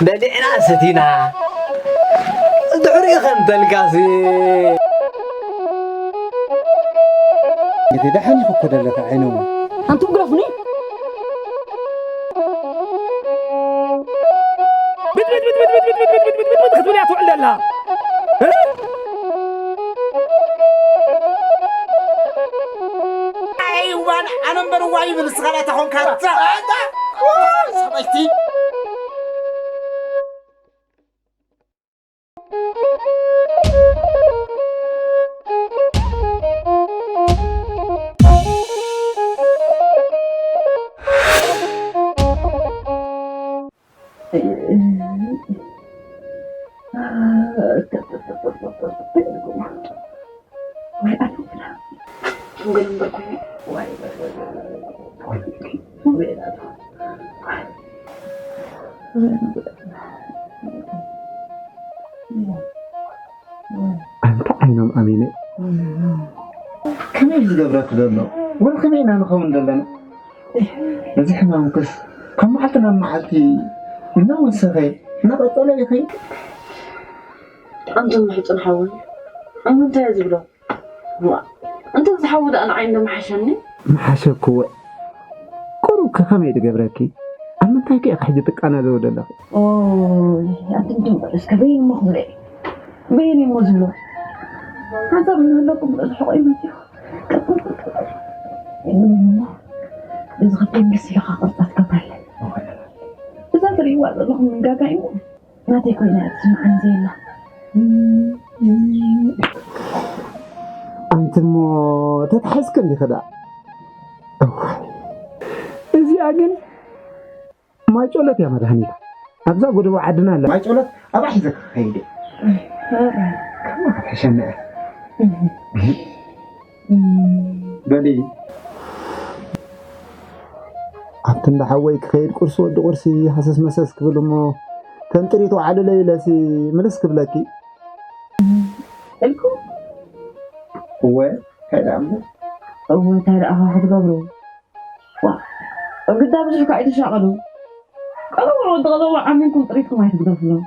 በሊዕና ሰቲና ድሕሪኡ ከምተልካሲ እቲ ደሓን ኢኹ እኮ ዘለካ ዓይነው። ኣንቱም ግረፉኒ። ብትብትብትብትብትብትብትብትብትብት ክትብል እያ ትውዕል ዘላ። ኣይዋን ኣነ እምበር እዋ ይብል ንስኻ ዳታ ኾንካ። ኣታ! ኣታ! ሰበይቲ! ኣንታ ዓይኖም ኣሚነ። ከመይ ዝገብረክ ዘሎ? ወላ ከመይ ኢና ንኸውን ዘለና? እዚ ሕማምክስ ካብ መዓልቲ ናብ መዓልቲ እናወሰኸ እናቐጸለ ይኸይድ። ኣንቱም ምሕጹን ሓወይ፣ እሞ እንታይ እየ ዝብሎ? ዋ፣ እንተ ዝሓዊ ደኣ ንዓይ እንዶ ምሓሸኒ። ምሓሸክዎ። ቁሩብ ከ ከመይ ትገብረኪ? ኣብ ምንታይ ከ ኢኺ ሕጂ ትቃናዘዊ ዘለኺ? ኦይ፣ ኣንቱም ትም እስከ በይን እሞ ክብለ። በይን እሞ ዝብሎ። ሓንሳብ እናሃለኩም ርሑቕ እዩ መጺኡ። ቀጥል፣ ቀጥል፣ ቀጥል። የብለይን እሞ፣ እዚ ኸብደይ መሲልኻ ቅርጻ ትገብረለይ። እዛ ትርእይዋ ዘለኹም መንጋጋ እዩ። ናተይ ኮይና እያ ትስምዓኒ ዘላ። ኣንቲ እሞ ተታሒዝኪ እንዲኺ ደኣ። እዋይ፣ እዚኣ ግን ማይጨሎት እያ መድሃኒታ። ኣብዛ ጎደቦ ዓድና ኣላ። ማይጨሎት ኣብኣ ሒዘ ክኸይድ እየ። ከማ ክትሕሸኒ እያ። በሊ። ኣብቲ እንዳ ሓወይ ክኸይድ ቁርሲ ወዲ ቁርሲ ሃሰስ መሰስ ክብል እሞ፣ ከም ጥሪት ወዓሉለይ ኢለሲ ምልስ ክብለኪ። ኢልኩም? እወ፣ እንታይ ደኣ እሞ? እወ፣ እንታይ ደኣ ክትገብሩ? ዋ፣ ግዳ ብዙሕ ከኣ ኣይትሻቐሉ። ቀረቡ ወዲ ቀረቡ ዓሚንኩም ጥሪትኩም ኣይትግደፉሎም።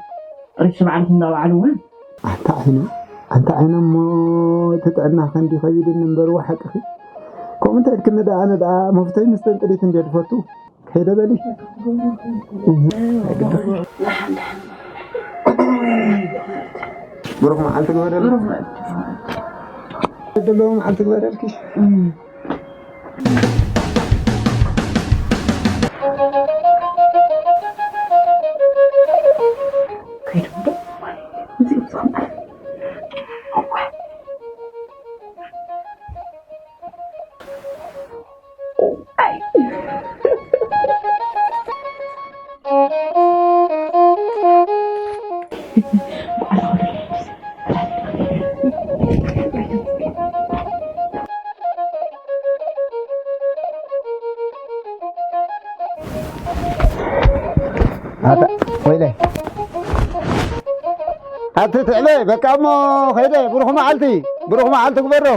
ጥሪት ንባዕልኩም እንዳበዓሉ እውን። ኣንታ ዓይነ፣ ኣንታ ዓይነ እሞ እቲ ጥዕናኸ እንዲ ከቢድኒ እምበር፣ ወሓቅኺ። ከምኡ እንተ ኢልክኒ ደኣ፣ ኣነ ደኣ መፍተይ መስተን ጥሪት እንድየ ዝፈቱ። ከይደ በሊ። እህ፣ ኣይግድን። ደሓን፣ ደሓን። ብሩኽ መዓልቲ ግበረልኪ። ብሩኽ መዓልቲ። ዘለዎ መዓልቲ ግበረልኪ። እም። ከይዶም ዶ? እዚኦም ዝኸምዓል። ኣታ ወይለ ኣቲ ትዕበ በቃ እሞ ኸይደ ብሩኽ መዓልቲ ብሩኽ መዓልቲ ግበሮ።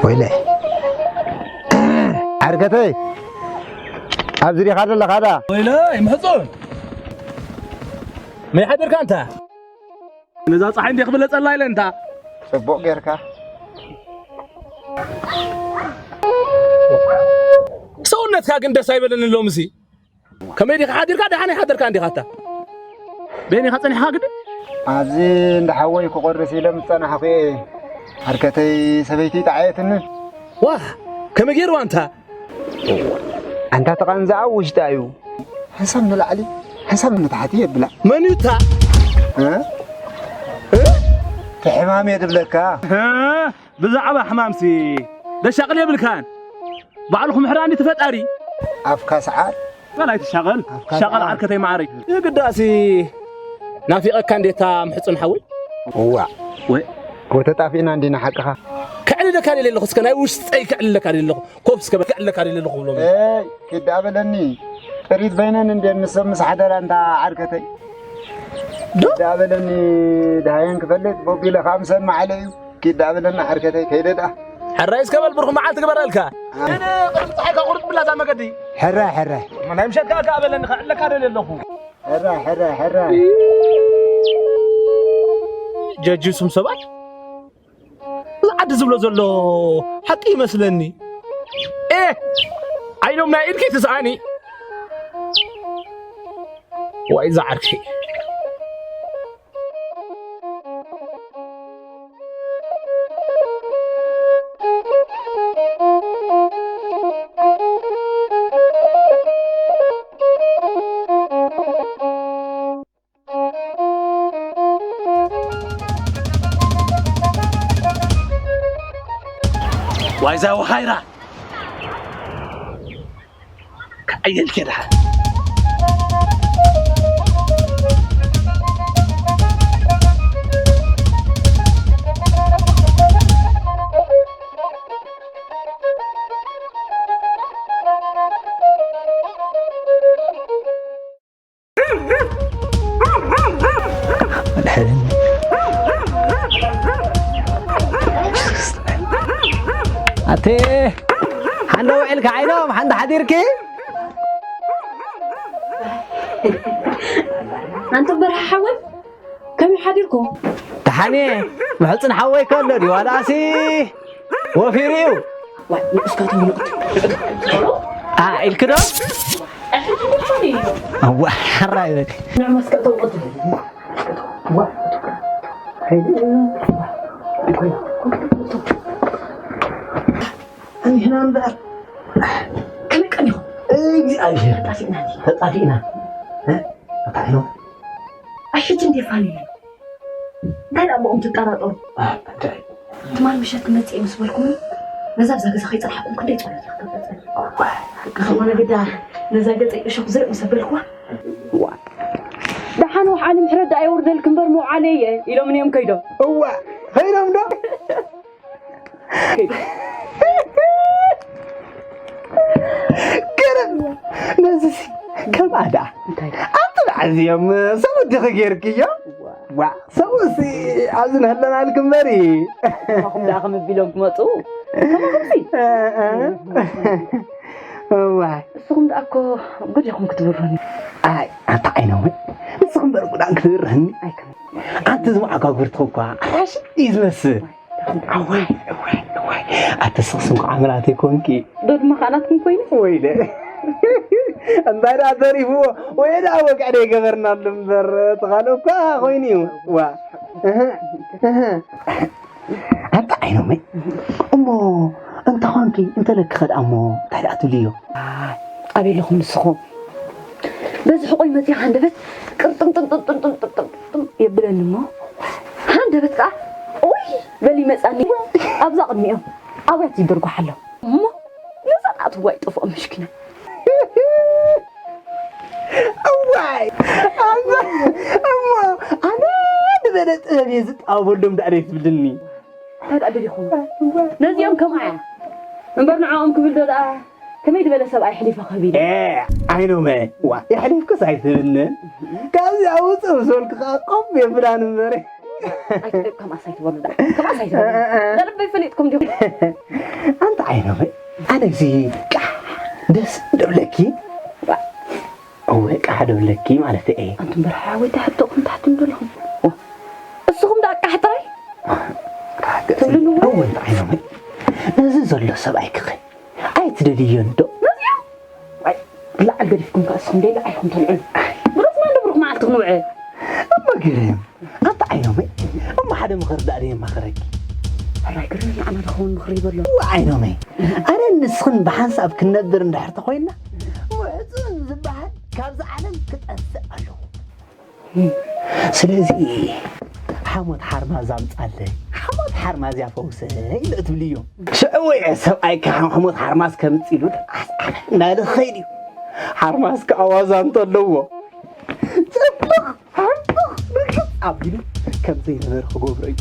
ወይለ ዓርከተይ ኣብዚ ዲኻ ዘለኻ ዳ? ወይለ ይምሕጹን መይ ሓደርካ እንታ ነዛ ፀሓይ እንዴ ክብለጸላ ኢለ እንታ ጽቡቕ ጌርካ ሰውነትካ ግን ደስ ኣይበለኒ ሎምሲ ከመይ ዲኻ ሓዲርካ ደሓን ኣይሓደርካ እንዲኻ እታ ቤኒ ኸጸኒሕኻ ግዲ ኣብዚ እንዳ ሓወይ ክቆርስ ኢለ ምስ ጸናሕኩ እየ ዓርከተይ ሰበይቲ ጠዓየትኒ ዋ ከመይ ገይርዋ እንታ ኣንታ ተቓንዛኣ ውሽጣ እዩ ሓሳብ ንላዕሊ ሓሳብ ንታሕቲ የብላ መን እዩ እታ እ? እ? እቲ ሕማም እየ ድብለካ ብዛዕባ ሕማምሲ ደሻቕል የብልካን ባዕሉ ክምሕራኒ ትፈጣሪ ኣፍካ ሰዓር በል ኣይትሻቐል ሻቐል ዓርከተይ መዓረይ የግዳሲ ናፊቐካ እንዴታ ምሕፁን ሓወይ እዋ ወይ ወተጣፊእና እንዲና ሓቅኻ። ከዕልለካ ደለ ኣለኹ፣ እስከ ናይ ውሽጠይ ከዕልለካ ደለ ኣለኹ። ኮፍ እስከ በል፣ ከዕልለካ ደለ ኣለኹ ብሎም። ኤይ፣ ኪድ ደኣ በለኒ። ጥሪት በይነን እንድየን ንሶም ምስ ሓደራ እንታ ዓርከተይ። ዶ? ኪድ ደኣ በለኒ፣ ደሃየን ክፈልጥ፣ ቦቢለ ከኣ ምሰን መዓለ እዩ። ኪድ ደኣ በለኒ ዓርከተይ፣ ከይደ ደኣ። ሕራይ እስከ በል ብሩኽ መዓልቲ ግበረልካ። ኣሜን። እነ ቅድሚ ፀሓይካ ቁርጥ ብላ እዛ መገዲ። ሕራይ፣ ሕራይ። ናይ ምሸት ከኣ ከኣ በለኒ፣ ከዕልለካ ደለ ኣለኹ። ሕራይ፣ ሕራይ፣ ሕራይ። ጀጅሱም ሰባት እዚ ዓዲ ዝብሎ ዘሎ ሓቂ ይመስለኒ። ኤ፣ ዓይኖም ናይ ኢድኪ ትስኣኒ። ዋይ፣ እዛ ዓርከይ። ዋይዛ ወሃይራ። ከዐየልኪ ደሓን። መድሓኒኒ። ኣቴ፣ ሓንደ ውዒልካ ዓይኖም፣ ሓንደ ሓዲርኪ? ኣንቱም በርሀ ሓወይ፣ ከመይ ሓዲርኩም? ደሓን እየ፣ ምሕጽን ሓወይ ከሎ ድዩ? ዋላሲ ወፊሩ እዩ። ዋይ፣ ንእስካቶም ንቕት። ኣ፣ ኢልክ ዶ? ኣዋ፣ ሓራይ በል። ንዕመስከቶም ቅድም። ኣኒህና እምበር። ከመይ ቀኒኹም? እግዚኣብሔር። ተጣፊእና እንዲ። ተጣፊእና። እ? ተጣፊእና። ኣይ፣ ሕጂ እንዴ ፋኒ? እንታይ ደኣ ብኦም ትጠራጠሩ? አ፣ እንታይ? ትማል ምሸት ክመጽእ እየ ምስ በልኩምን፣ ነዛ ኣብዛ ገዛ ከይጸናሕኩም ክንደይ ጸሎት እየ ክገብር ጸኒሐ። እዋ። ዝኾነ ግዳ ነዛ ገጸይ እሾኽ ዝርኢ ምስ ኣበልኩዋ። እዋ። ደሓን ወሓኒ ምሕረት ደኣ የውርደልኪ እምበር መውዓለይ እየ ኢሎምኒ እዮም ከይዶም። እዋ፣ ከይዶም ዶ? ገረም። ነዚሲ ከምኣ ደኣ። እንታይ ደኣ? ኣንቲ ደኣ እዚኦም ሰብኡት ዲኺ ጌርክዮ? እዋ። ዋ፣ ሰብኡትሲ ኣብዚ ንህለናልኪ እምበሪ። ከማኹም ደኣ ከም ቢሎም ክመጹ። ከማኹምሲ? እ፣ እ። እዋይ። ንስኹም ደኣ እኮ ጉድ ኢኹም ክትብርሁኒ። ኣይ፣ ኣንታ ዓይኖመይ። ንስኹም እምበር ጉዳን ክትብርህኒ። ኣይከም። ኣንቲ ዝመዓጋጉርትኺ እኳ ኣራሽ እዩ ዝመስል። እዋይ፣ እዋይ፣ እዋይ። ኣቲ ስኽስም ከዓ ምራተይ ኮንኪ። ዶ ድማ ከዓ ናትኩም ኮይኑ? ወይለ። እንታይ ደኣ ተሪፍዎ? ወይ ደኣ ወግዒ ደይገበርናሉ እምበር፣ እቲ ካልእ እኳ ኮይኑ እዩ። ዋ። እህ፣ እህ። ኣንታ ዓይኖመይ። እሞ እንተ ኾንኪ፣ እንተ ለኪ ኸ ደኣ እሞ እንታይ ደኣ ትብልዮ? ኣይ፣ ኣበይ ኣለኹም ንስኹም? በዚ ሕቆይ መፂኣ ሃንደበት ቅርጥምጥምጥምጥምጥምጥም የብለኒ እሞ፣ ሃንደበት ከዓ ኡይ በል ይመፃኒ። ኣብዛ ቅድሚኦም ኣውያት ይደርጓሓ ኣለኹ እሞ፣ ነዛ ደኣ ትዋይ ጥፍኦም ምሽኪና። እዋይ! ኣነ፣ እሞ፣ ኣነ ዝበለ ጥበብ እየ ዝጣወበሎም ደኣ ደይ ትብልኒ። እንታይ ደኣ ደሊኹም? ነዚኦም ከምኣ እያ። እምበር ንዕኦም ክብል ዶ ደኣ ከመይ ዝበለ ሰብኣይ ኣሕሊፈ ክህብ ኢለ? ኤ፣ ዓይኖመ፣ ዋ፣ የሕሊፍክስ ኣይትህብንን። ካብዚኣ ውፅእ ምስ በልኩ ከዓ ቆም የብላን እምበር። ኣይትበል፣ ከምኣስ ኣይትበሉ ደኣ። ከምኣስ ኣይትበሉ። እ፣ እ፣ እ። ደርበይ ፈሊጥኩም ዲኹም? ኣንታ ዓይኖመ፣ ኣነ እዚ ቃሕ ደስ ደብለኪ። ዋ። እወ፣ ቃሕ ደብለኪ ማለት እየ። ኣንቱም በርሓ ወይ ተሕተቑም ታሕቲ እንደለኹም። ዋ። እስኹም ደኣ ቃሕ ጥራይ? ቃሕ ገጽ ትብሉኒ እወ። እወ፣ እንታይ ኢሎም? ነዚ ዘሎ ሰብኣይ ክኸ ኣይትደልዮን ዶ? ነዚኦም? ኣይ፣ ላዕል ገዲፍኩም ከኣ እስኹም ደይ ላዕልኩም ተልዕሉ። ብሩኽና እንዶ ብሩኽ መዓልቲ ክንውዕል። እሞ ግርም፣ ኣንታ ዓይኖመይ፣ እሞ ሓደ ምኽሪ ደኣ ደይ የማኽረኪ። ሕራይ ግርም፣ ንዓና ዝኸውን ምኽሪ ይበሎ። እወ ዓይኖመይ፣ ኣነን ንስኽን ብሓንሳብ ክንነብር እንድሕር ተኾይንና፣ ምሕጹን ዝበሃል ካብዛ ዓለም ክጠፍእ ኣለዎ። ስለዚ ሓሞት ሓርማዝ ኣምጻለይ፣ ሓሞት ሓርማዝ እያ ፈውሰይ ኢሉ እትብልዮ። ሽዑ እየ ሰብኣይካ ሓሞት ሓርማዝ ከምጽእ ኢሉ ኣስዓበ እናበለ ክኸይድ እዩ። ሓርማዝ ከኣ ዋዛ እንተለዎ፣ ጭፍልቕ፣ ሓንጥቕ፣ ርግጽ ኣቢሉ ከም ዘይነበረ ክገብሮ እዩ።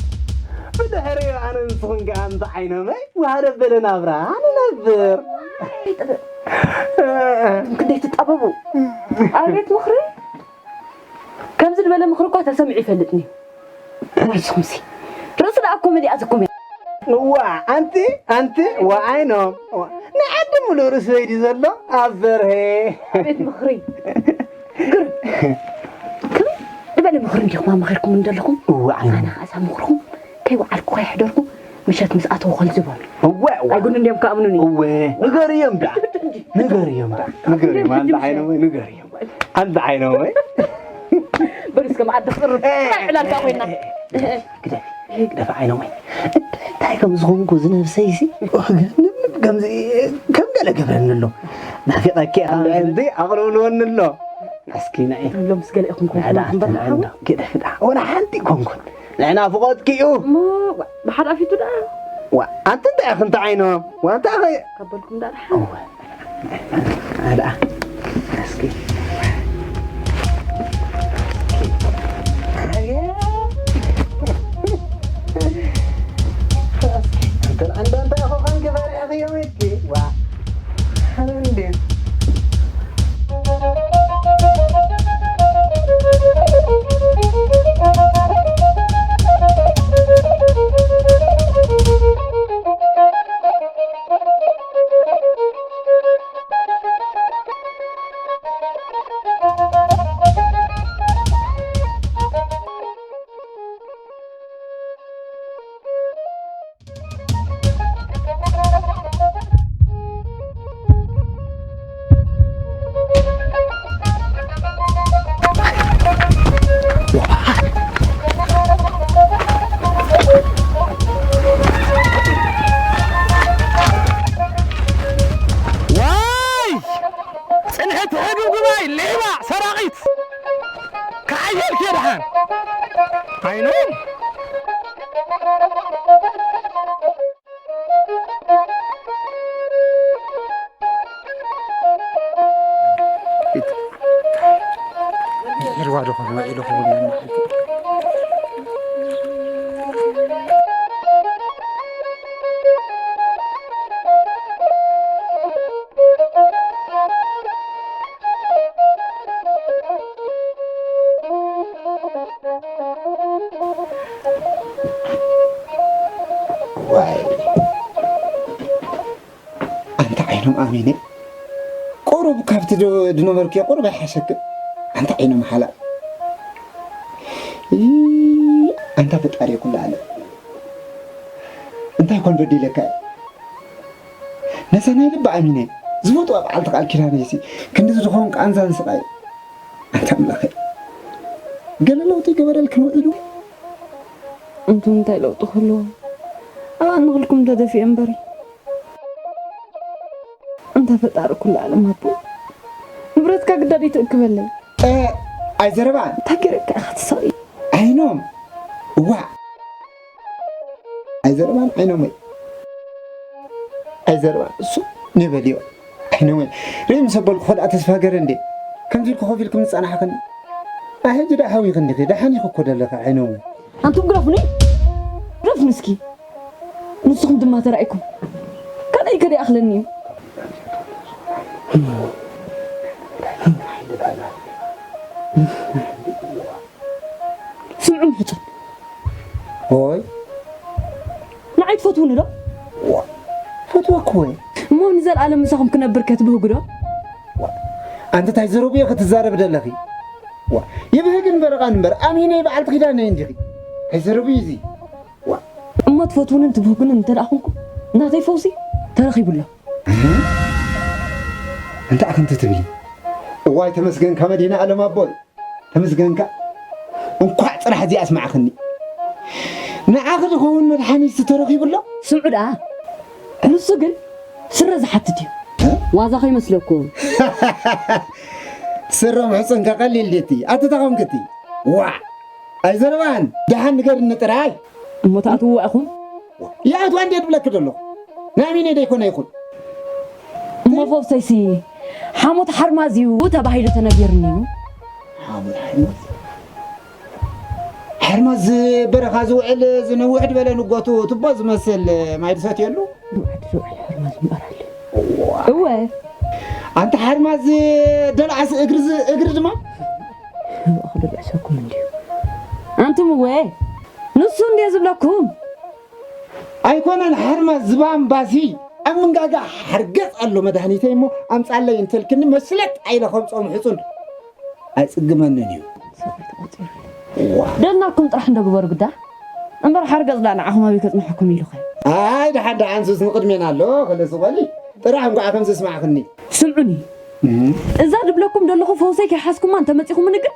ብድሕሪኡ ኣነ ንስኹም ከኣ ኣንታ ዓይኖመይ ዋህደ በለ ናብራ ንነብር። ክንደይ ትጣበቡ። ኣቤት ምኽሪ። ከምዚ ዝበለ ምኽሪ እኳ ተሰሚዑ ይፈልጥኒ። ንስኹምሲ ርእሲ ደኣ እኮ መሊኣትኩም እያ። ዋ ኣንቲ ኣንቲ ዋ ዓይኖም ዋ፣ ንዓዲ ሙሉእ ርእሲ ወይዲ ዘሎ ኣብ በርሄ። ኣቤት ምኽሪ። ግር ከመይ ዝበለ ምኽሪ እንዲኹም ኣማኺርኩም እንደለኹም። እዋ ዓይኖም ኣነ ኸኣ እዛ ምኽርኹም ከይወዓልኩ ከይሕደርኩ ምሸት ምስ ኣተው ኸልዝቦም። እወ እወ ኣይጉን እንዲዮም ክኣምኑኒ። እወ ንገርዮም ደኣ ንገርዮም ደኣ ንገርዮም ኣንታ ዓይኖም ንገርዮም ኣንታ ዓይኖም በል እስከ መኣዲ ክቕርብ ጥራይ ዕላልካ ኮይና። ግደፊ ግደፊ ዓይኖመይ እንታይ ከም ዝኾንኩ ዝነብሰይሲ ከምዚ ከም ገለ ገብረኒ ኣሎ ናፊቐኪ ኢኻ እንዲ ኣቕርብልወኒ ኣሎ መስኪና እየ ሎምስ ገለ ኢኹም ንዕዳ ኮንኩም እምበር ንዕዳ ግደፊ ደኣ ወላ ሓንቲ ኮንኩን ንዕና ፍቖትኪ እዩ እሞ ብሓደ ኣፊቱ ደኣ ዋ ኣንቲ እንታይ ኢኺ እንታይ ዓይኖም ዋ እንታይ ኢኺ ከበልኩም ደኣ ደሓ እወ ኣዳ እስኪ ኣንተ ኣንተ ኣንተ ኢኺ ኮንኪ ፈሪሕኺ እዮም ኢልኪ ዋ ኣነ እንዴ ዋይ! ጽንሕቲ ሕዱጉባይ ሌባ ሰራቒት ክዓየልኪ ደሓን ዓይኖም ዒልዋ ዶ ኾነ ውዒሉ ኸውን ነና ሓንቲ ዋይ ኣንታ ዓይኖም ኣሚነ ቁሩብ ካብቲ ዶ- ዝነበርኩዮ ቁሩብ ኣይሓሸክን ኣንታ ዓይኖም ሓላል ይ- ኣንታ ፈጣሪ ኩሉ ኣለ እንታይ ኮን በዲለካ እየ ነዛ ናይ ልቢ ኣሚነ ዝፈትዋ በዓልቲ ቃል ኪዳነይሲ ክንዲ ዝኾን ቃንዛን ስቃይ ኣንታ ኣምላኸይ ገለ ለውጢ ገበረልክን ውዒሉ እንቱ እንታይ ለውጢ ክህልዎ ኣብ ኣንኽልኩም ተደፊኦ እምበሪ እንተ ፈጣሪ ኩሉ ዓለም ኣቦ ንብረትካ ግዳድ ይትእክበለይ ኣይዘረባን እንታይ ገይረካ ኢኻ ትሳቂ ዓይኖም እዋዕ ኣይዘረባን ዓይኖመይ ኣይዘረባን እሱ ነበልዮ ዓይኖመይ ርኢ ምስ ኣበልኩ ኸድኣ ተስፋ ገረ እንዴ ከምዚ ኢልኩ ኮፍ ኢልኩም ዝጸናሕኽኒ ኣይ ሕጂ ደኣ ሃዊኽኒ ዲኺ ደሓን ኢኺ እኮ ዘለኺ ዓይኖመይ ኣንቱም ግረፉኒ ግረፉኒ እስኪ ንስኹም ድማ ተራእይኩም ካልኣይ ከደ ይኣኽለኒ እዩ ስምዑ ምሕጹን ሆይ ንዓይ ትፈትውኒ ዶ ፈትወኩ ወይ እሞ ንዘለኣለም ምሳኹም ክነብር ከትብህጉ ዶ ኣንቲ ታይ ዘረብዮ ክትዛረብ ደለኺ ይብህግን በረቓን እምበር ኣሚነይ በዓልቲ ኪዳነይ እንዲኺ ኣይዘረብዩ እዚ እሞ ትፈትውንን ትብህጉንን እንተ ደኣ ኹንኩም ናተይ ፈውሲ ተረኺቡ ኣሎ እንታይ ከምቲ ትብሊ እዋይ ተመስገንካ መዲና ኣለም ኣቦይ ተመስገንካ እንኳዕ ፅራሕ እዚኣ ኣስማዕኽኒ ንዓኺ ዝኸውን መድሓኒት ዝተረኺቡ ኣሎ ስምዑ ደኣ ንሱ ግን ስረ ዝሓትት እዩ ዋዛ ከይመስለኩም ስረ ምሕፅንካ ቀሊል ድቲ ኣተታኸምክቲ ዋዕ ኣይዘረባን ደሓን ንገርኒ ጥራይ እሞ ትኣትውዋ ኢኹም ይኣትዋ እንዴ ትብለኪ ዘለኹ ናይ ሚኔ ደይኮነ ይኹን እሞ ፈውሰይሲ ሓሞት ሓርማዝ እዩ ተባሂሉ ተነጊርኒ እዩ ሓሞት ሓርማዝ እዚ በረኻ ዝውዕል ዝንውሕ ዝበለ ንጎቱ ትቦ ዝመስል ማይ ዝሰትየሉ። ንውዕድ ዝውዕል ሓርማዝ እምበር ኣሎ። እወ። ኣንታ ሓርማዝ ደልዓስ እግሪ ዝ-፣ እግሪ ድማ? እዋእ ክድልዕሰኩም እንድዩ። ኣንቱም እወ። ንሱ እንድየ ዝብለኩም። ኣይኮነን ሓርማዝ ዝባን ባሲ ኣብ ምንጋጋ ሓርገጽ ኣሎ መድሃኒተይ እሞ ኣምጻለይ እንተልክኒ መስለጥ ኣይለ ከምጾም ሕጹን። ኣይጽግመንን እዩ። ሰብኣይ ተቖጺሩ። ዋ። ደልናኩም ጥራሕ እንዶ ግበሩ ግዳ። እምበር ሓርገጽ ደኣ ንዓኹም ኣበይ ከጽንሐኩም ኢሉኸ? ኣይ፣ ደሓን፣ ደሓን፣ ሱስ ንቕድሜና ኣሎ፣ ክልስ በሊ። ጥራሕ እንኳዕ ከም ዘስማዕኽኒ። ስምዑኒ። እም። እዛ ድብለኩም ደለኹ ፈውሰይ ከይሓዝኩማ እንተመጺኹምኒ ግን፣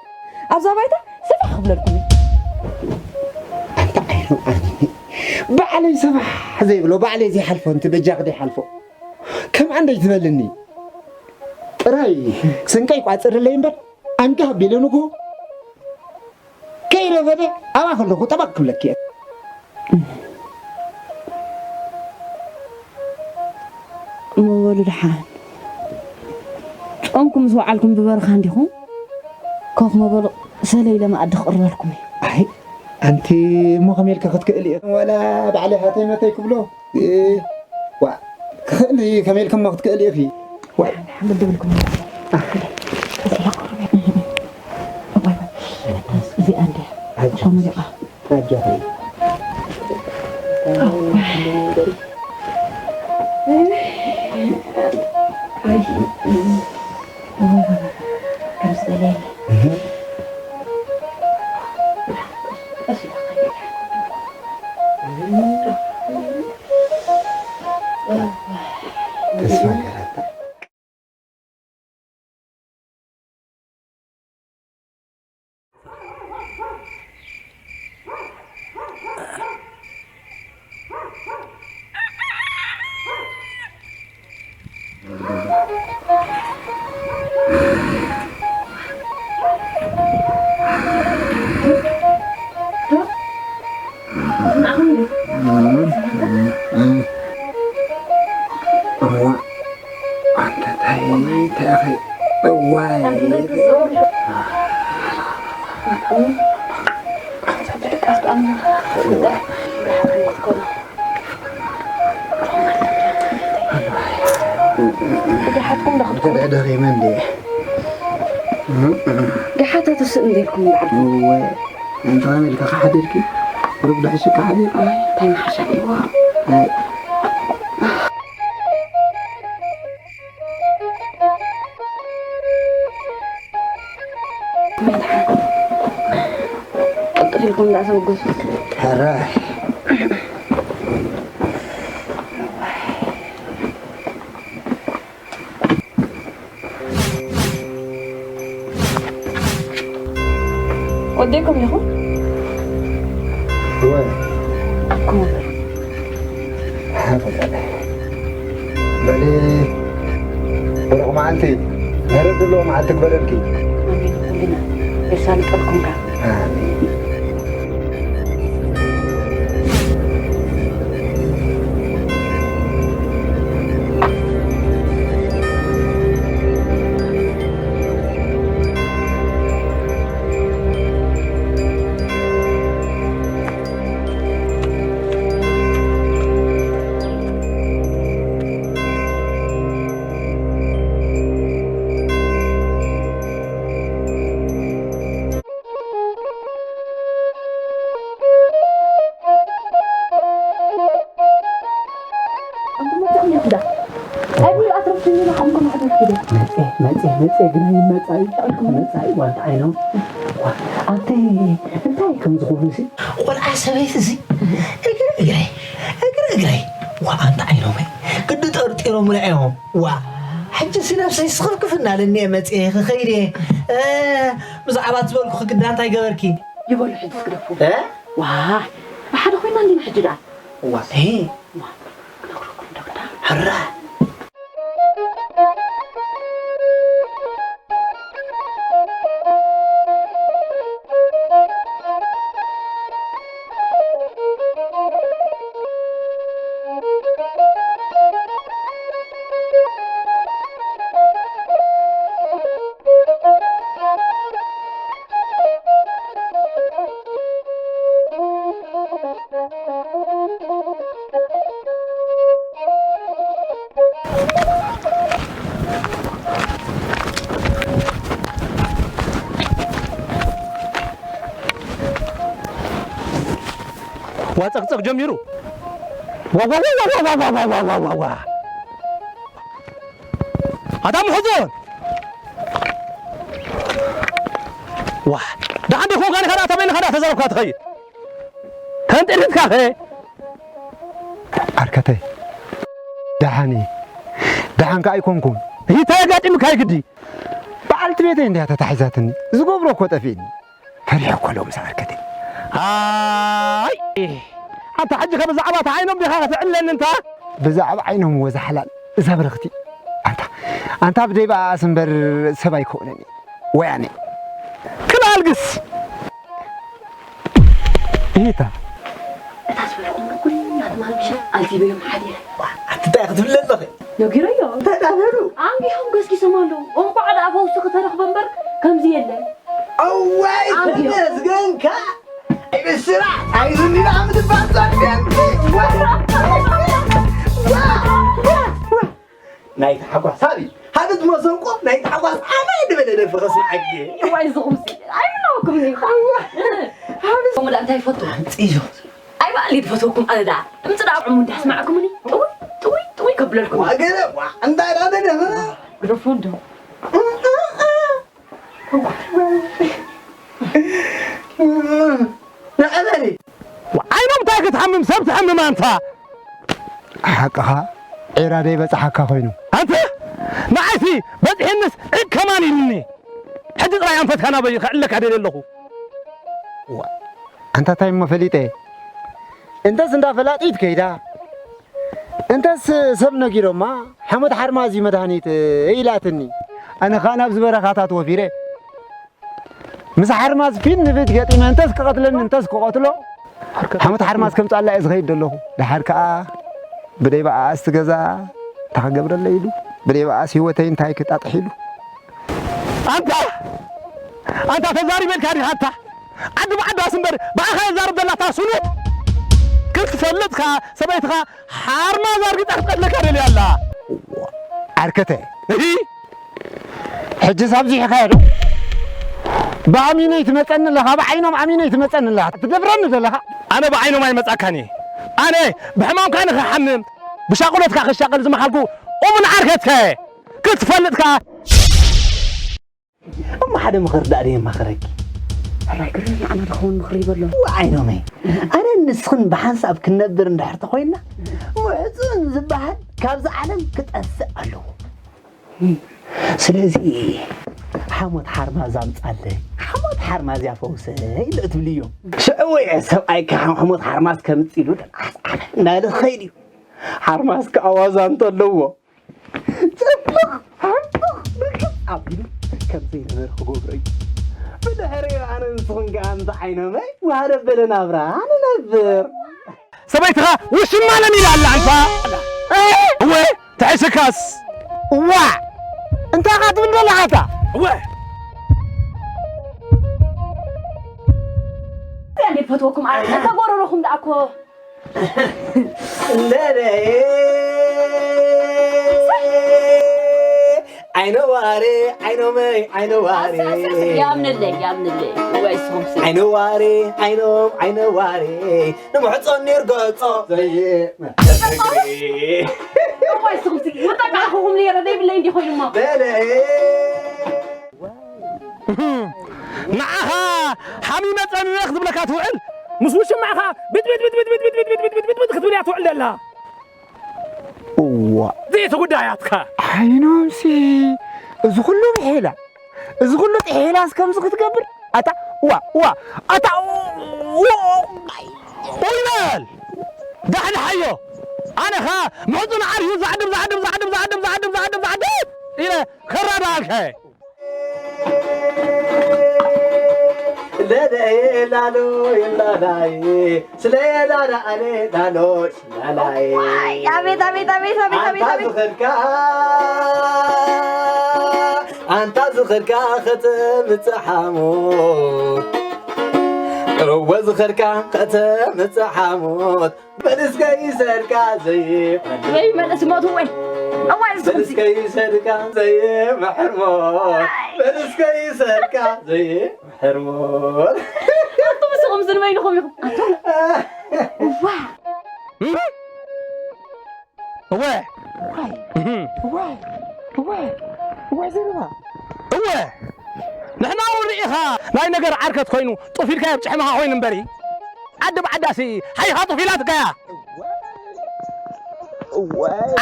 ኣብዛ ባይታ ሰፋሕ ክብለልኩም እየ። ኣንታ ዓይኑ፣ ዓይኑ። ባዕለይ ሰፋሕ ዘይብሎ፣ ባዕለይ ዘይሓልፎ፣ እንት በጃኺ ደይሓልፎ። ከምኣ እንደይ ትበልኒ። ጥራይ ስንቀይ ቋጽርለይ እምበር፣ ኣንጋ ኣቢለ ንግሆ ከይረፈደ ኣብኣ ከለኹ ጠበቕ ክብለኪ እየ። እሞ በሉ ደሓን። ጾምኩም ምስ ወዓልኩም ብበረኻ እንዲኹም? ኮፍ ምበሉ፣ ሰለ ኢለ መኣዲ ክቕርበልኩም እየ። ኣይ፣ ኣንቲ እሞ ከመይ ኢልኪ ክትክእሊ ኢኺ? ዋላ ባዕለይ ሃተይ መተይ ክብሎ? እ፣ ዋ፣ ክኽእል እዩ፣ ከመይ ኢልክሞ ክትክእሊ ኢኺ? ዋይ። ሓመድ ድብልኩም። ኣህ። እዚ ይቕርብ። እዋይ፣ እዚኣ እንድያ። ኣጆ። እቶም ደቃ። ኣጆ። እህ። ተስፋ ገይረ። እዋ፣ ኣንተ ታይ፣ ታይ ኣኸ-፣ እዋይ። ደሓትኩም ዶ ክትኮኑ? ደኺመ እንዴ? ደሓታ ትስእ እንዴልኩም ይዓዱ። እወ፣ እንተ ከመይ ኢልካ ክሓድርኪ? ቁሩብ ድሕሹ ክሓድር። ኣይ፣ እንታይ ምሓሻ እዋ። ኣይ። ቅልጥፍ ኢልኩም እንዳሰበገሱ። ሕራይ። ወደይኩም ኢኹም? እወ። እኩም። በሊ፣ ብሩኽ መዓልቲ፣ ምህረት ዘለዎ መዓልቲ ግበረልኪ። ኣሜን። ኩልና የሳልጠልኩም ከኣ። ኣሜን። መጽየ፣ መጽየ፣ መጽየ፣ ግን ኣይመጻይ። መጻይ፣ ዋንታ ዓይኖም። ዋ፣ ኣንተ እንታይ ከም ዝኾኑ ሲ? ቆልዓ ሰበይቲ ሲ? እግሪ እግረይ፣ እግሪ እግረይ። ዋ፣ ኣንታ ዓይኖመይ። ግዲ ጠርጢሮም ውልዐዮም። ዋ፣ ሕጂ ሲ ነብሰይ ስኽፍክፍ እናለኒ እየ መጽየ ክኸይድ እየ። እ፣ ብዛዕባ ዝበልኩ ክግዳ እንታይ ገበርኪ? ይበሉ ሕጂ ስግደፉ። እ? ዋ፣ ብሓደ ኮይና እንዲና ሕጂ ደኣ። ዋ፣ እ። ዋ፣ ክነግረኩም ዶ ግዳ? ሕራ። ዋ ጸቕጸቕ ጀሚሩ። ዋ፣ ዋ፣ ዋ። ኣታ ምሕጹን! ዋ፣ ደሓን ዶ ኮንካ ዲኻ? ኣታ በይንኻ ዳ ተዛረብካ ትኸይድ? ተንጢልትካ ኸ? ዓርከተይ፣ ደሓን እየ። ደሓን ከኣ ኣይኮንኩን። እንታይ ኣጋጢሙካ እዩ ግዲ? በዓልቲ ቤተይ እንድያ ተታሒዛትኒ። ዝገብሮ እኮ ጠፊእኒ። ፈሪሐ እኮ ሎምስ ዓርከተይ። ኣይ! ኣንታ ሕጂ ከ ብዛዕባ እታ ዓይኖም ዲኻ ከተዕልለኒ እንታ? ብዛዕባ ዓይኖም ወዛ ሓላል፣ እዛ ብርኽቲ። ኣንታ፣ ኣንታ ብደይ ብኣኣስ እምበር ሰብ ኣይከውንን እዩ። ወያነ። ክልኣልግስ! ኢታ። እታ ዝበልኩም ኩላ ትማል ምሸት ኣልቲበዮም ሓዲረ። ኣቲ እንታይ ክትብለ ኣለኺ? ነጊረዮ። እንታይ ዳበሉ? ኣንጊሆም ገስጊሶም ኣለዉ። እንቋዕ ደኣ ፈውሲ ክተረኽበ እምበር ከምዚ የለን። ኣዋይ ኣንጊሆም። ተመስገንካ። ኣይ ብስራ፣ ኣይ ዝኒ ደኣ ምትባል ጸርፊ ኣንቲ። ዋ! ዋ! ዋ! ዋ! ናይ ታሕጓስ ሃቢ፣ ሃቢ እቲ መሰንቆ ናይ ታሕጓስ ኣማይ ዝበለ ደርፊ ከስምዓኪ። ዋይ ዝኹምሲ፣ ኣይምነወኩም እኔ። ከምኡ ደኣ እንታይ ይፈቱ? ጽዮ። ኣይ ባዕሊ ዝፈትወኩም ኣነ ደኣ። ድምጺ ደኣ ኣብዕሙ እንዲያ ኣስማዕኩምኒ። ጥውይ፣ ጥውይ፣ ጥውይ ከብለልኩም። ዋ ገለ፣ ዋ እንታይ ደኣ ደደኸ? ግደፎ እንዶ። ንዕበሊ። ዓይኖም እንታይ ክትሓምም ሰብ ትሓምም ኣንታ? ሓቅኻ ዒራ ደይ በጽሓካ ኮይኑ። ኣንተ ንዓይሲ በጽሒንስ ዒድ ከማን ኢሉኒ። ሕጂ ጥራይ ኣንፈትካ ናበይ ከዕለካ ደልየ ኣለኹ። ዋ፣ ኣንታ እንታይ እሞ ፈሊጠ? እንተስ እንዳ ፈላጢት ከይዳ፣ እንተስ ሰብ ነጊሮማ፣ ሓሞት ሓርማዝ እዩ መድሃኒት ኢላትኒ። ኣነ ኸኣ ናብዚ በረኻታት ወፊረ። ምስ ሓርማዝ ፊት ንፊት ገጢመ እንተስ ክቐትለኒ እንተስ ክቐትሎ፣ ሓሞት ሓርማዝ ከምጽኣላ እየ ዝኸይድ ዘለኹ። ደሓር ከኣ ብደይ ብኣኣስ እቲ ገዛ እንታይ ክገብረለይ ኢሉ፣ ብደይ ብኣኣስ ህይወተይ እንታይ ክጣጥሕ ኢሉ። ኣንታ! ኣንታ ተዛሪበልካ ዲኻ ኣንታ? ዓዲ ብዓዳስ እምበር ብኣኻ እያ ትዛረብ ዘላ እታ ስሉጥ። ክትፈልጥካ ሰበይትኻ ሓርማዝ ኣርጊጻ ክትቀትለካ ደልያ ኣላ። ዓርከተ። እሂ! ሕጅስ ኣብዚሕካዮ ዶ? ብኣሚነይ ትመጸኒ ኣለኻ፣ ብዓይኖም ኣሚነይ ትመጸኒ ኣለኻ። ትደፍረኒ ዘለኻ? ኣነ ብዓይኖም ኣይመጻካን እየ። ኣነ ብሕማምካ ንኽሓምም፣ ብሻቕሎትካ ክሻቐል ዝመሓልኩ እሙን ዓርከትካ እየ። ክትፈልጥ ከኣ። እሞ ሓደ ምኽሪ ደኣ ደየማኽረኪ። ሕራይ ግርም ንዓና ዝኸውን ምኽሪ ይበሎ። እዋ ዓይኖመይ፣ ኣነን ንስኽን ብሓንሳብ ክንነብር እንድሕር ተኾይንና፣ ምሕጹን ዝበሃል ካብዚ ዓለም ክጠፍእ ኣለዎ። ስለዚ ሓሞት ሓርማዝ ኣምጻለይ፣ ሓሞት ሓርማዝ እያ ፈውሰይ ዶ ትብልዮ? ሽዑ እየ ሰብኣይካ ሓሞት ሓርማዝ ከምጽእ ኢሉ ደኣ ኣስዓበ እናበለ ክኸይድ እዩ። ሓርማዝ ከኣ ዋዛ እንተለዎ፣ ጨፍልቕ፣ ሓንጥቕ፣ ብልጥጥ ኣቢሉ ከም ዘይነበረ ክገብሮ እዩ። ብድሕሪኡ ኣነ ንስኽን ከኣ ምስ ዓይኖመይ ዋህ ዘበለ ናብራ ንነብር። ሰበይትኻ ውሽማ ለሚዳ ኣላ ኣንታ። እ? እወ፣ ተሒዝካስ። እዋ! እንታይ ኢኻ ትብል ዘለኻ ኣታ? እወ። እንታይ እንዴ ፈትወኩም? ኣረ፣ ተጎረረኹም ደኣ እኮ። እንደደየ ዓይነ ዋሬ፣ ዓይኖመይ፣ ዓይነ ዋሬ። ኣሰ፣ ኣሰ፣ ኣሰ፣ ያምንለይ፣ ያምንለይ። ወይ ስኹም ሲ። ዓይነ ዋሬ፣ ዓይኖም፣ ዓይነ ዋሬ። ንምሕጾን ይርገጾ። ዘየ-፣ እዋይ ስኹም ሲ። ወጣቃኹም ነይረ፣ ዘይብለይ እንዲ ኮይኑማ። በለየ። ንዓኻ ሓሚመ ጸኒነ ክትብለካ ትውዕል፣ ምስ ውሽማኻ ብጥብጥብጥብጥብጥብጥብጥብጥብጥብጥ ክትብል እያ ትውዕል ዘላ። እዋ። ዘይተጉዳያትካ። ዓይኖምሲ፣ እዚ ኩሉ ብሒላ፣ እዚ ኩሉ ጥሒላስ ከምዚ ክትገብር? ኣታ፣ እዋ፣ እዋ፣ ኣታ፣ እዋ፣ እዋ፣ ይበል። ዳሕዳሓዮ። ኣነ ኸኣ ምሕጹን ዓርዩ ዛዕድም፣ ዛዕድም፣ ዛዕድም ኢለ ከራድኣልካ እየ። ለለየ ላሎ የላላየ፣ ስለ የላላ ኣነ ላሎ ላላየ። ዋይ፣ ኣቤት፣ ኣቤት፣ ኣቤት፣ ኣቤት፣ ኣቤት፣ ኣንታ ኣቤት። ዝኸድካ፣ ኣንታ ዝኸድካ ከተምጽእ ሓሞት፣ እወ ዝኸድካ ከተምጽእ ሓሞት። በል እስከ ይሰርካ ዘይመልስ። ወይ መለስ ሞት ወይ። እዋይ፣ በል እስከ ይሰርካ ዘይምሕር ሞት። በል እስከ ይሰርካ ዘይምሕር ሞት። ኣቱም እስኹም ዝንበይንኹም ኢኹም። ኣቱም። እዋ እወ እወ እወ እወ ዘረባ እወ ንሕና እውን ርኢኻ ናይ ነገር ዓርከት ኮይኑ ጡፍ ኢልካዮ ኣብ ጭሕምኻ ኮይኑ እምበሪ ዓዲ ብዓዳሲ ሓይኻ ጡፍ ኢላትካያ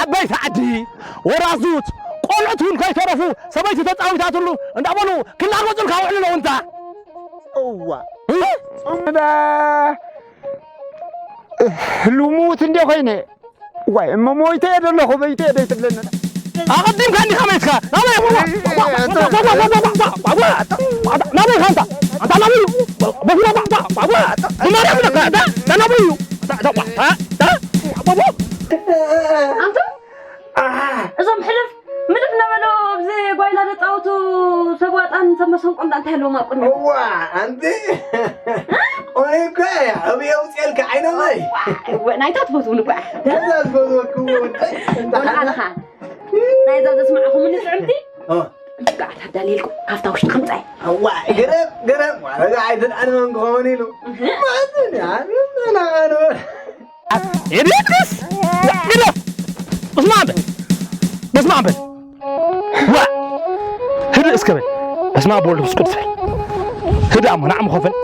ዓበይቲ ዓዲ ወራዙት ቆልዑት እውን ከይተረፉ ሰበይቲ ተፃዊታትሉ እንዳበሉ ክላጎፁልካ ውዕሉ ኣለዉ እንታ እዋ እምባ ልሙት እንደ ኮይነ ዋይ እሞ ሞይተ እየ ዘለኹ በይተ እየ ደይትብለኒ ኣቐዲምካ እንዲኻ መይትካ ናበይ ናበይ ካንታ ኣንታ ናበይ እዩ ብማርያም ለካ ናበይ እዩ ኣንታ እዞም ሕልፍ ምልፍ እናበሉ ኣብዚ ጓይላ ዘፃወቱ ሰብ ዋጣን ሰብ መሰንቆ እንዳ እንታይ ኣለዎም ኣብ ቅድሚ እዋ ኣንቲ ቆይ እኮ እየ ኣብየ ውፅኤልካ ዓይነመይ ናይታ ትፈትውን እኳ እዛ ዝፈትወክዎ ወደይ እንተሓለኻ ናይዛ ዘስማዕኹምኒ ፅዕምቲ ጋዓት ኣዳልየልኩም ካብታ ውሽጢ ከምፃይ እዋ ግረም ግረም ዋረጋ ኣይትድዓንመን ክኸውን ኢሉ ማእዝን ያናቃንበር የድየድስ ግደፍ እስማ በል በስማ በል ዋ ህድእ እስከ በል በስማ በወልድ መንፈስ ቅዱስ በል ህድእ ኣሞ ንዓም ኸፍን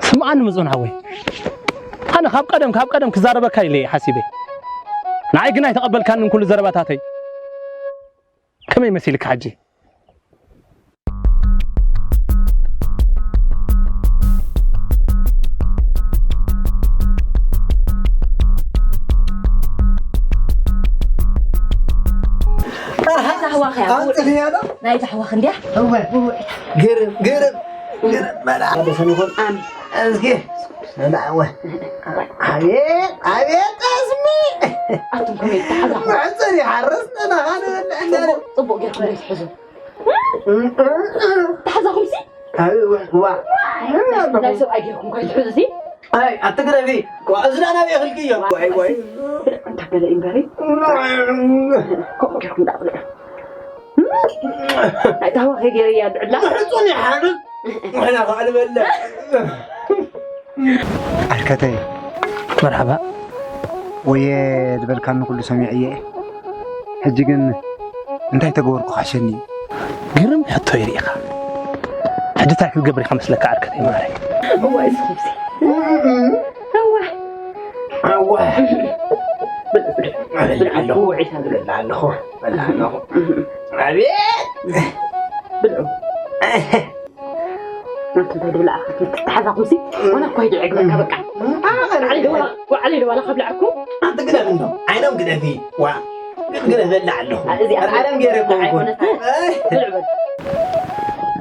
ስምዓኒ ምፁን ሓወይ ኣነ ካብ ቀደም ካብ ቀደም ክዛረበካ ኢለ እየ ሓሲበ ንዓይ ግን ኣይተቐበልካንን ኩሉ ዘረባታተይ ከመይ መሲልካ ሕጂ ናይዛ ኣሕዋኽ እንድያ ግርም ግርም ግርም መላ ደሰን ይኹን እስኪ ሰላም ወይ ኣቤት ኣቤት ጠስሚ ኣቱም ከመይ ተሓዛኹም መሕፅር ይሓርስ ነናኻ ንበልዕ እንዳለ ፅቡቅ ጌርኩም ዘይትሕዙ ተሓዛኹም ሲ ኣቤት ወይ ዋ ናይ ሰብኣይ ጌርኩም ከይትሕዙ ሲ ኣይ ኣትግረፊ ዋ እዝና ናበይ ክልክዮ ዋይ ዋይ እንታ ገለ እምበሪ ከምኡ ጌርኩም ዳብልዑ ኣይታዋ ከይገይረ እያ ድዕላ ሕፁን ይሓርስ ንሕና ከዓ ንበልዕ ዓርከተይ መርሓባ ወየ ዝበልካኒ ኩሉ ሰሚዐ እየ ሕጂ ግን እንታይ ተገበርኩ ካሸኒ ግርም ሕቶ ይርኢኻ ሕጂ እንታይ ክትገብር ኢኻ መስለካ ዓርከተይ ማረይ እዋ እስኹምሲ እዋ እዋ ብልዕ ብልዕ ብልዕ ኣለኹ ብልዕ ኣለኹ ብልዕ ኣለኹ ኣቤት ብልዑ ናቱ እንታይ ድብል ኣኻ ክትተሓዛኹምሲ ዋላ እኳ ይድዕግበካ በቃ ዋዕሊ ድዋላ ካብ ላዕኩም ኣንቲ ግደፍ እንዶ ዓይኖም ግደፊ ዋ ግደፍ በላ ኣለኹ እዚ ኣለም ገይረ ኮንኩን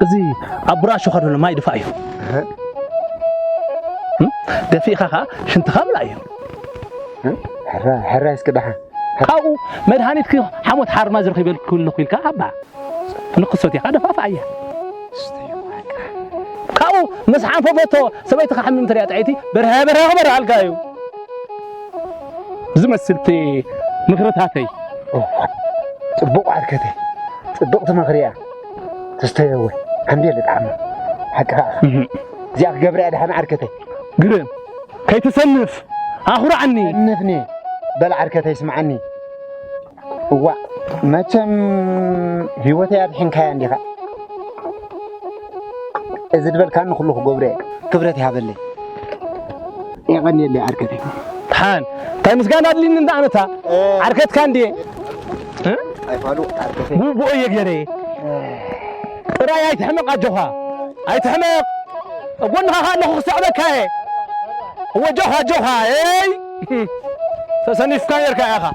እዚ ኣብ ብራሾ ከደሎ ማይ ድፋ እዩ ደፊእኻ ኸዓ ሽንትኻ ብላ እዩ ሕራይ እስኪ ደሓ ካብኡ መድሃኒትኪ ሓሞት ሓርማዝ ረኺበልኩ ኣለኹ ኢልካ ኣባ ንክሶት ኢኻ ደፋፍኣያ ካብኡ ምስ ሓንፈፈቶ ሰበይትኻ ሕምም ትሪኣ ጥዕይቲ በርሀ በርሀ ክበርሃልካ እዩ ዝመስልቲ ምኽርታተይ ጽቡቕ ዓርከተይ ጽብቕቲ ምኽሪ እያ ትስተዮ እውን ሓንዴ ልጣዕማ ሓቂ ከዓ እዚኣ ክገብር እያ ድሓን ዓርከተይ ግርም ከይትሰንፍ ኣኹርዓኒ ሰንፍኒ በል ዓርከተይ ስምዓኒ እዋእ መቸም ህይወተይ ኣድሒንካያ እንዲኻ እዚ ዝበልካኒ ኩሉ ክገብሮ እየ ክብረት ይሃበለይ የቐንየለይ ዓርከተይ ሓን እንታይ ምስጋና ኣድልኒ እንዳ ኣነታ ዓርከትካ እንድየ ኣይፋሉ ዓርከተይ ብብኦ እየ ገይረ ጥራይ ኣይትሕመቕ ኣጆኻ ኣይትሕመቕ ኣብ ጎንኻ ከ ኣለኹ ክስዕበካ እየ እወ ኣጆኻ ኣጆኻ ይ ተሰኒፍካ ነርካ ኢኻ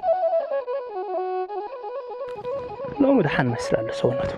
ሎሚ ደሓን መስል ኣሎ ሰውነቱ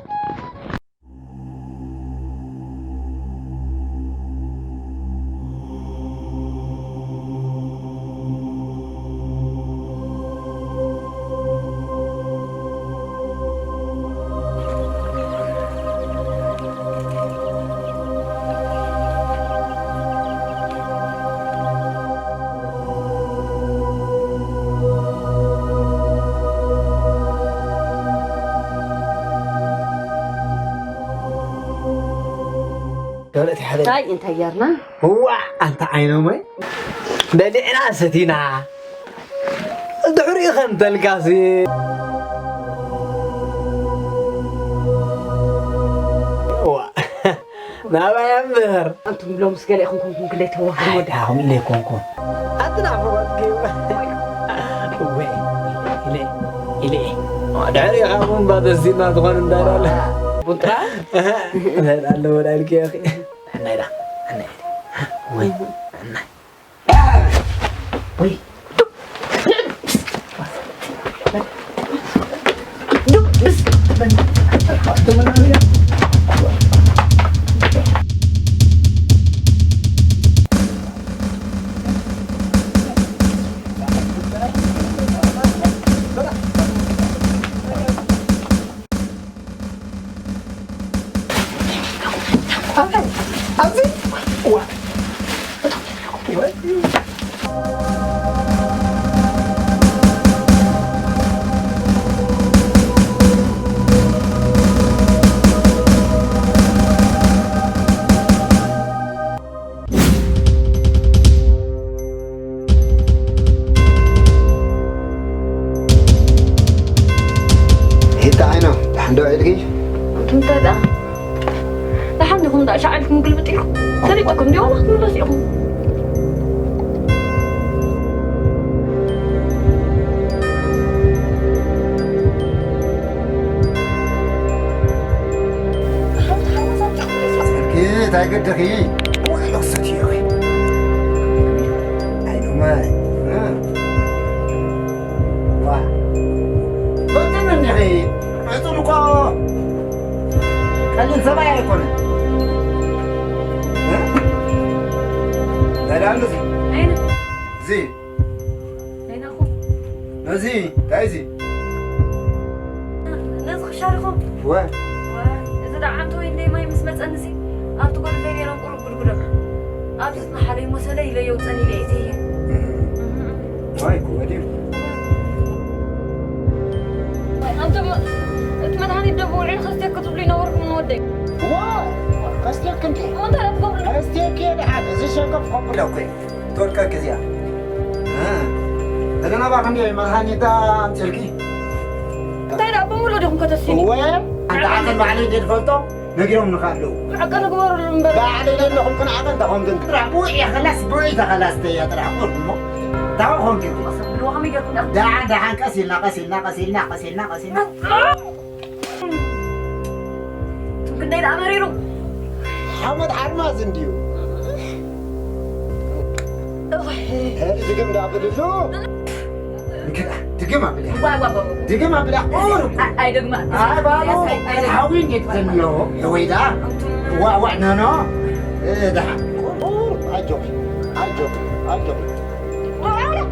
እንታይ እንታይ ጌርና? ዋዕ ኣንታ ዓይኖመይ በሊዕና ሰቲና ድሕሪኡ ከምተልካሲ ዋ ናባይ እምበር ኣንቱም ሎምስ ገለ ኢኹም ኮንኩም ክለይ ተዋህዶ ወዳ ኣኹም ኢለ ኮንኩም ኣንትና ኣፈባት ገይባ ወይ ኢለ ኢለ ድሕሪኡ ካብ እምባ ተሲና ዝኾን እንዳላለ ቡንጥራ ኣለዎ ዳልኪ ያኺ ሕናይ ዳ ሕናይ ወይ ሕናይ ወይ ሂታ ዓይኖ ደሓን ዶ ኢልኪ? እንታይ ደኣ? ደሓን ዲኹም ደኣ? ሻዕ ኢልኩም ግልብጥ ኢልኩም ሰሊጥኩም ድዮ? ዋላ ክትምለሱ ኢኹም። እንታይ ግድኺ? ወይ ሎሰት እዩ። ኣይኑመ። ዋ። በትን እንዲኺ። መጹን እኮ ቀሊል ሰብኣይ ኣይኮነን። እ? ዳዳ እንደዚ። ኣይነ። እዚ። ኣይነኹ። ነዚ፣ እንታይ እዚ? ነዚ ክሻርኹም። ወ። ወ። እዚ ደኣ ዓንቶ ወይ እንደይ ማይ ምስ መጸኒ እዚ ኣብቲ ጎድፈይ ነይሮም ቁሩብ ጉድጉዶም። ኣብዚ ዝመሓለይ መሰለ ኢለ የውጸኒ ኢለ እየ እየ። ዋይ፣ ክወድዩ። ኣንቱም እቲ መድሃኒት ዶ ብውዕል ከስትየኪ ትብሉ ይነበርኩም ንወደይ? ዋ፣ ከስትየኪ እንዴ? እንታይ ደኣ ትገብሩ? ከስትየኪ እየ ደሓን፣ እዚ ሸከፍ ከብለኩ እየ። ትወድቀኪ እዚኣ። እ፣ ዘለና ባኽ እንዴ መድሃኒት ኣምፅልኪ? እንታይ ደኣ ብሙሉ ዲኹም ከተስኒ? እወ፣ ኣንታ ዓቐን ባዕለይ እንዴ ዝፈልጦ? ነጊሮም ንኻ ኣለዉ። ሓቂ ንግበረሉ እምበር። ባዕለይ ዘለኹም ክንዓቐን ተኾንክን ጥራሕ ብውዕ እያ ኸላስ ብውዕ ተኸላስ ተያ ጥራሕ ቁርብ እሞ። ታው ኾንክን። ብልዋ ከመይ ገርኩም ደኣ? ደሓን ደሓን ቀስ ኢልና ቀስ ኢልና ቀስ ኢልና ቀስ ኢልና ቀስ ኢልና። እቱም ክንደይ ደኣ መሪሩ። ሓመድ ሓርማዝ እንድዩ። እዋይ። ሄድ ዝግም ደኣ ብልሉ። እንክዳ፣ ድግም ኣብልያ። ዋ፣ ዋ፣ ዋ፣ ዋ። ድግም ኣብልያ። ቁሩብ። ኣይ፣ ኣይደግማ። ኣይ፣ ባሉ፣ ኣይ፣ ኣይ፣ ኣይደግማ። ሓዊ እንዴት ዘንዮ? የወይዳ። ኣንቱም። ዋ፣ ዋ፣ ኖ፣ ኖ። እ፣ ደሓ። ቁሩብ፣ ኣጆኺ፣ ኣጆኺ፣ ኣጆኺ። ዋ፣ ዋ፣ ዋ።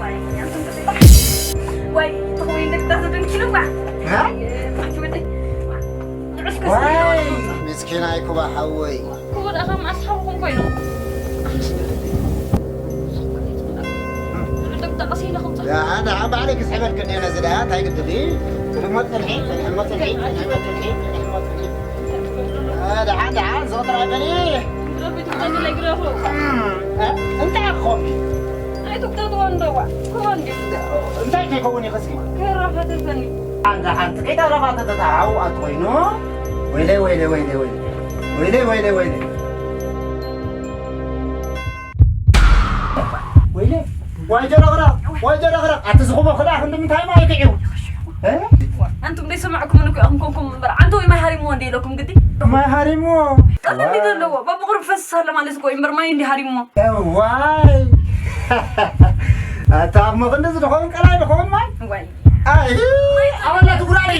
ዋይ፣ ኣንቱም። ዋይ፣ ተኸወይ እንደግዳ ዘደንኪሉ ባ። ሃ? ኣይ፣ ኣይ፣ ወደይ። ንዑስ ከስ። ዋይ፣ ምስኪናይ ኩባ ሓወይ። ክቡር ኣኸም ኣስሓብኹም ኮይኖም። ደኣ፣ ደኣ፣ ባዕለይ ክስሕበልክን እየ ነዚ ደኣ፣ እንታይ ግድኺ? ጽልሞ ጽንሒ፣ ጽልሞ ጽንሒ፣ ጽልሞ ጽንሒ፣ ጽልሞ ጽንሒ። እ፣ ደሓን፣ ደሓን፣ ዞትራ በሊ። ረቢት እንኳን ላይ ግረፎ። እ፣ እንታይ ኮንኪ? ኣይትቁጠጥዎ እንደዋ። ክኾን ድዩ? እንታይ ከይከውን እዩ ከስኪ? ከይራኸተተኒ። ኣንታ ሓንቲ ከይተረፋተተት ሓው ኣትኮይኑ። ወይለይ፣ ወይለይ፣ ወይለይ፣ ወይለይ። ወይለይ፣ ወይለይ፣ ወይለይ። ወይለይ፣ ዋይ ጀረቕረቕ፣ ዋይ ጀረቕረቕ። ኣቲ ዝኹቦ ክዳ ክንዲ ምንታይ ማይ ክዒው? እ? ኣንቱም ደይሰማዕኩምን እኮ ኢኹም ኮንኩም እምበር፣ ዓንቶ ወይ ማይ ሃሪምዎ እንደ ኢለኩም ግዲ? ማይ ሃሪምዎ? ቀለም ዋይ። እንዲ ዘለዎ፣ በብቑሩብ ፈስስ ኣሎ ማለት እኮ እዩ እምበር፣ ማይ እንዲ ሃሪምዎ። እዋይ። ኣታ እሞ ክንድዚ ድኸውን ቀላይ ድኸውን ማይ? ዋይ። ኣይ፣ ኣበላ ትጉራሪ።